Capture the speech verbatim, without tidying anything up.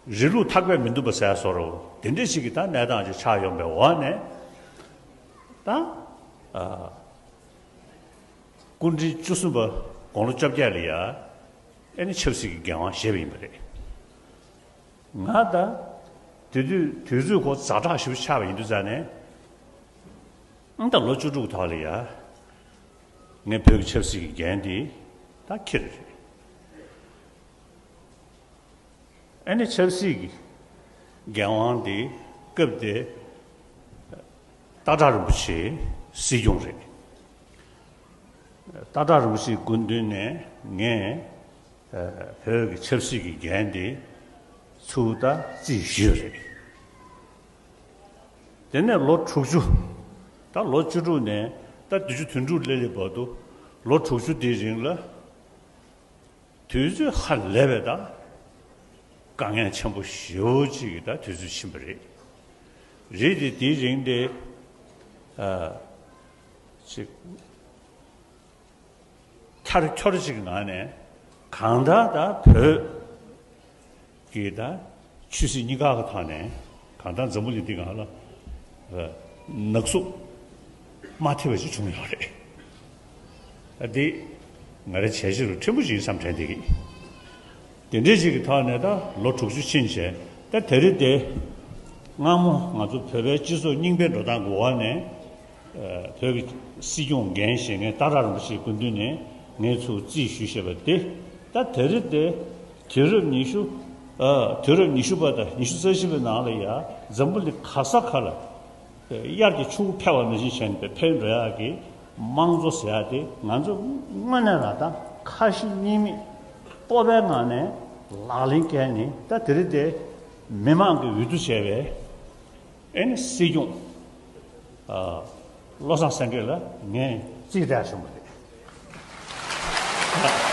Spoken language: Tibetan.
རིང་ལུགས་ཐག་པས་མི་འདུམ་པ་ཟེར་བཟོ་འདྲ་དེ་འདྲ་ཞིག་གི་ད་གནས་སྟངས་ཅིག་ཆགས་ཡོང་པའི་འོག་ནས། ད་ཨ་སྐུ་ཕྲེང་བཅུ་གསུམ་པ་དགུང་ལོ་བཅོ་བརྒྱད་ལ་ཡ་ཨེ་ནི་ཆབ་སྲིད་ཀྱི་འགན་དབང་བཞེས་པ་ཡིན་པ་རེད། ང་ད་དེ་དུས་དུས་ཚོད་ཁོ་ཛ་དྲག་ཞིག་ཆགས་པ་ཡིན་དུས་ཙང་ནས། ཨང་ད་ལོ་བཅུ་དྲུག་ཐོག་ལ་ཡ་ངས་བོད་ཀྱི་ཆབ་སྲིད་ཀྱི་འགན་འདི་ད་འཁྱེར་རེད། ཨ་ནི་ཆབ་སྲིད་ཀྱི་འགན་དབང་འདི་སྐབས་དེ་སྟག་བྲག་རིན་པོ་ཆེ་སྲིད་སྐྱོང་རེད། སྟག་བྲག་རིན་པོ་ཆེའི་སྐུ་མདུན་ནས་ངས་བོད་ཀྱི་ཆབ་སྲིད་ཀྱི་འགན་འདི་ཚུར་ད་རྩིས་ཞུས་རེད། དེ་ནས་ལོ་དྲུག་ཅུ། ད་ལོ་བཅུ་དྲུག་ནས་ད་བདུན་ཅུ་དོན་དྲུག་སླེབས་བར་དུ་ལོ་དྲུག་ཅུ་དེའི་རིང་ལ། དུས་ཚོད་ཧ་ལས་པའི་ད་དཀའ་ངལ་ཆེན་པོ་ཞེ་པོ་ཅིག་གི་ད་དུས་ཚོད་ཕྱིན་པ་རེད། རེད་དེ་དེའི་རིང་དེ་ཨ་ཅིག་འཁྱར་འཁྱོར་ཅིག་གི་ངང་ནས་གང་ལྟར་ད་བོད་ཀྱི་ད་ཆོས་སྲིད་གཉིས་ཀ་གི་ཐོག་ནས་གང་ལྟར་འཛམ་བུ་གླིང་འདི་སྒང་ལ་ནག་བསུབ་མ་ཐེབས་པ་ཞིག་བྱུང་ཡོད་རེད། ཨ་འདི་ང་རའི་བྱས་རྗེས་རུ་ཕྲན་བུ་ཞིག་བསམ་དྲན་བསྡད་ཀྱི། དེ་འདྲའི་ཞིག་གི་ཐོག་ནས་ད་ལོ་དྲུག་ཅུ་ཕྱིན་བྱས་ད་དེ་རིང་དེ་སྔ་མོ་ང་ཚོ་བོད་པའི་སྤྱི་ཚོགས་རྙིང་པའི་འགྲོ་སྟངས་ཀྱི་འོག་ནས་བོད་ཀྱི་སྲིད་སྐྱོང་འགན་བཞེས་མཁན་སྟག་བྲག་རིན་པོ་ཆེའི་སྐུ་མདུན་ནས་ངས་ཚུར་རྩིས་ཞུས་བཞག་པ་དེ་ད་དེ་རིང་དེ་དུས་རབས་ཉི་ཤུ། ཨ་དུས་རབས་ཉི་ཤུ་པ་དང་ཉི་ཤུ་རྩ་བཞི་པའི་ནང་ལ་ཡ་འཛམ་བུ་གླིང་ག་ས་ག་ལ་དབྱར་གྱི་ཆུ་བོ་འཕེལ་བ་ནང་བཞིན་བྱས་ནས་འཕེལ་འགྲོ་ཡག་གི་དམངས་གཙོ་ཟེར་ཡག་དེ་ང་ཚོ་དངོས་གནས་ལ་ད་ཁ་ཞེ་གཉིས་མེད་སྤོབས་པའི་ངང་ནས་ལག་ལེན་བཀལ་ནས་ད་དེ་རིང་དེ་མི་མང་གི་འོས་བསྡུ་བྱས་པའི་ཨེ་ནི་སྲིད་སྐྱོང་ཨ་བློ་བཟང་སེང་གེ་ལ་ངས་རྩིས་སྤྲད་བྱུང་བ་རེད།